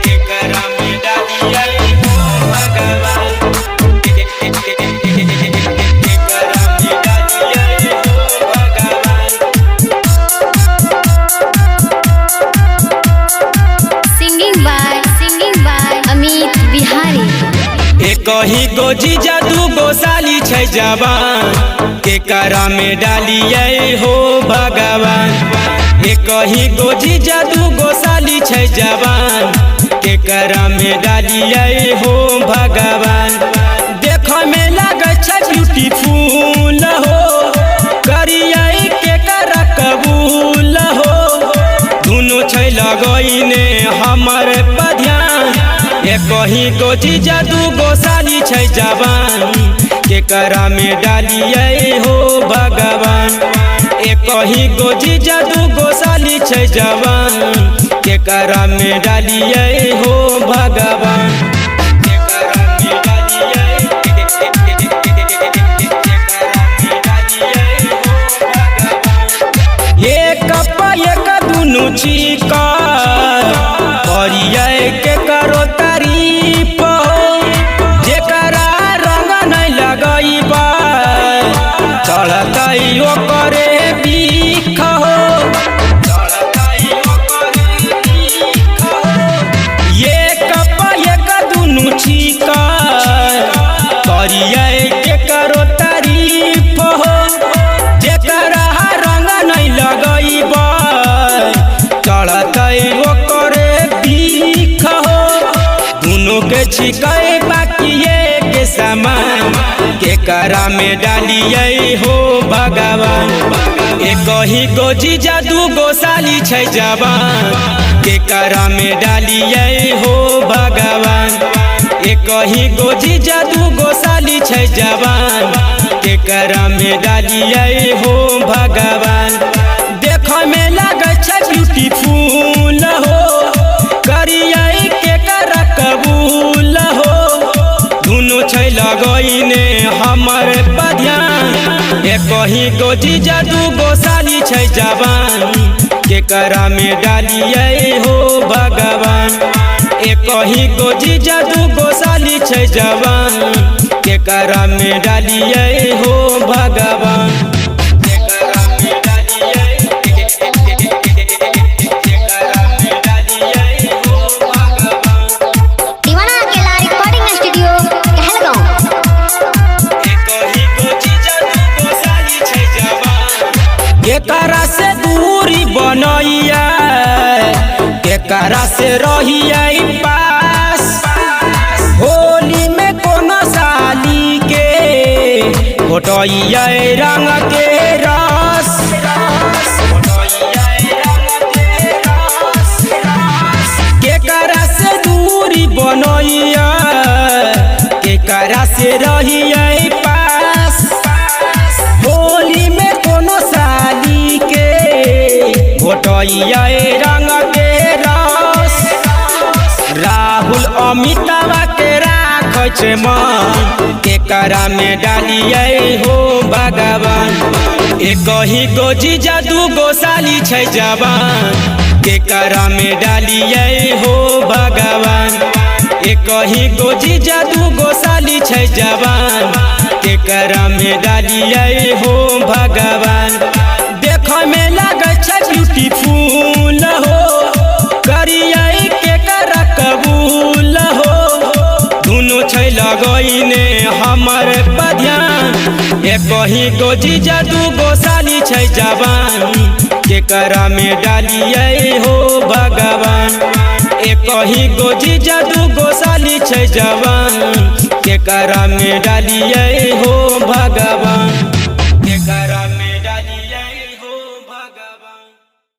केकरा में डालियै हो भगवान, केकरा में डालियै हो भगवान। Singing by Amit Bihari. एक ही गो जीजा दू गो साली छै जवान, केकरा में डालियै हो भगवान। एक ही गो जीजा दू गो साली छै जवान, केकरा में डालियै हो भगवान। देख में लागै छै ब्यूटीफुल हो, करियै केकरा कबूल हो। दुनू छै लगैने हमर पर ध्यान, एक ही गो जीजा दू गो साली छै जवान, केकरा में डालियै हो भगवान। एक ही गो जीजा दू गो साली छै जवान, केकरा में डालियै हो भगवान। केकरा में डालियै, केकरा में डालियै हो भगवान। एक एक दुनू छिकर करियै के करो तारीफ हो, जेकरा रंग नहीं लगैबा चढ़तै ओकरे बीख हो। एक एक दुनू छिकर करियै के करो तारीफ हो, जेकरा रंग नहीं लगैबा चढ़तै ओकरे बीख हो। दुनू के छिकै बाकी एक समान, केकरा में डालियै हो भगवान। एक ही गो जीजा दू गो साली छै जवान, केकरा में डालियै हो भगवान। एक ही गो जीजा दू गो साली छै जवान, केकरा में डालियै हो भगवान। देख में लागै छै ब्यूटीफुल हो, करियै केकरा कबूल हो। दुनू छै लगैने हमर पर ध्यान, एक ही गो जीजा दू गो साली छै जवान, केकरा में डालियै हो भगवान। एक ही गो जीजा दू गो साली छै जवान, केकरा में डालियै हो भगवान। केकरा में डालियै, केकरा में डालियै हो भगवान। दीवाना अकेला रिकॉर्डिंग स्टूडियो कहलगांव। एक ही गो जीजा दू गो साली छै जवान, केकरा से दूरी बनैया, केकरा से रहियै पास। होली में कोनो साली के घोटैयै रंग के रस। केकरा से दूरी बनैया, केकरा से रहियै पास। होली में कोनो साली के घोटैयै रंग के रस। राहुल अमितावा के राखै छै मन, केकरा में डालियै हो भगवान। एक ही गो जीजा दू गो साली छै जवान, केकरा में डालियै हो भगवान। एक ही गो जीजा दू गो साली छै जवान, केकरा में डालियै हो भगवान। देख में लागै छै ब्यूटीफुल हो, करियै केकरा कबूल हो। दुनू छै लगैने हमर पर ध्यान, एक ही गो जीजा दू गो साली छै जवान, केकरा में डालियै हो भगवान। एक ही गो जीजा दू गो साली छै जवान, केकरा में डालियै हो भगवान।